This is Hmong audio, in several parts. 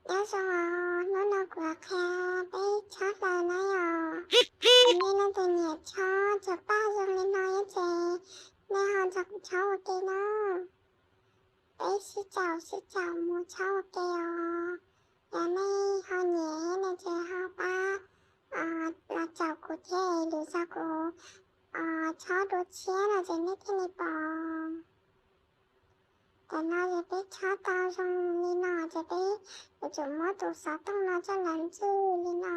Nyob zoo os, hnub no kuv qhia peb chob hlaws na yom. Nej leej twg nyiam chob cog paj zoo li no thiab ces nej ho chob ua ke na. Peb sib caum sib caum mus chob ua ke os. Yog nej ho nyiam no ces ho pab los caum kuv thiab, lwm zaus kuv chob dua tshiab no ces nej thiaj li pom. Tam no ces peb chob tau zoo li no ces peb yuav tsum muab tus xov tooj no coj los ntxwj li no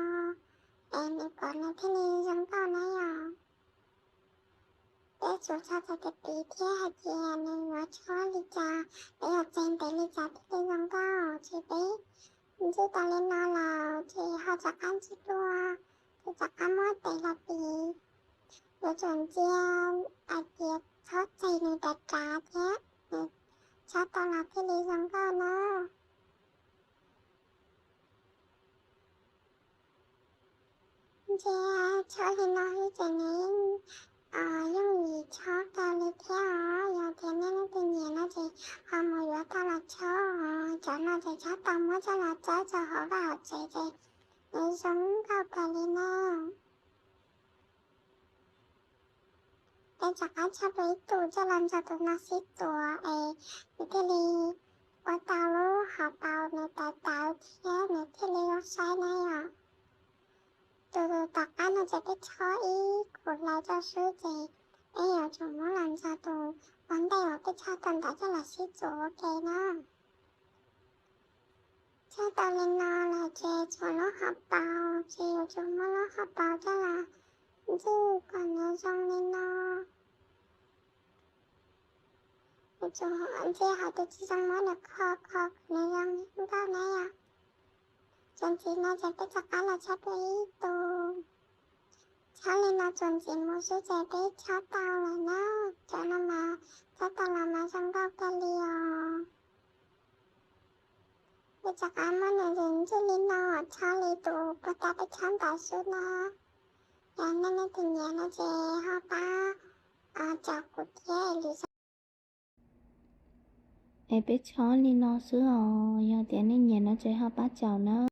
es nws kom nws thiaj li zoo nkauj na yom. Peb tsum txhob txais tias piv thiab hais tias nws yuav chob li cas, peb yuav txais ntev li cas thiaj li zoo nkauj. Ces peb ntxwj tau li no lawm ces ho rov qab ntxwj dua, ces rov qab muab tes los piv. Yuav tsum ntsia hais tias txhob txais nws dav dav thiab, nws chob tau los thiaj li zoo nkauj na. Ntsia chob li no xwb ces nws yeej yooj yim chob kawg li thiab os. Yog tias nej leej twg nyiam no ces ho mus yuav tau los chob os. Cov no ces chob tau muab coj los txawb rau hauv vaj hauv tsev ces nws zoo nkauj kawg li na. Peb rov qab chob dua ib tug coj los nrog tus no sib tuav es nws thiaj li ua tau lub hauv paus nws tawv tawv thiab nws thiaj li zoo saib na yom. Tus tom qab no ces peb chob ib khum hlaws rau xwb ces peb yuav tsum muab los nrog tus ua ntej uas peb chob tau ntawd coj los sib txuas ua ke na. Chob tau li no lawm ces tshuav lub hauv paus ces yuav tsum muab lub hauv paus coj los ntxwj kom nws zoo li no. Yuav tsum ntsia hais tias tsis zoo muab nws kho kho kom nws zoo nkauj na yom. Txuas ntxiv no ces peb rov qab los chob dua ib tug. Chob li no txuas ntxiv mus xwb ces peb chob tau lawm na. Cov no mas chob tau los mas zoo nkauj kawg li os. Peb rov qab muab nws ntxwj li no, chob li tus puag ta peb chob ntawd xwb na. Yog nej leej twg nyiam no ces ho pab caum kuv thiab lwm zaus. Es peb chob li no xwb os, yog tias nej nyiam no ces ho pab caum na.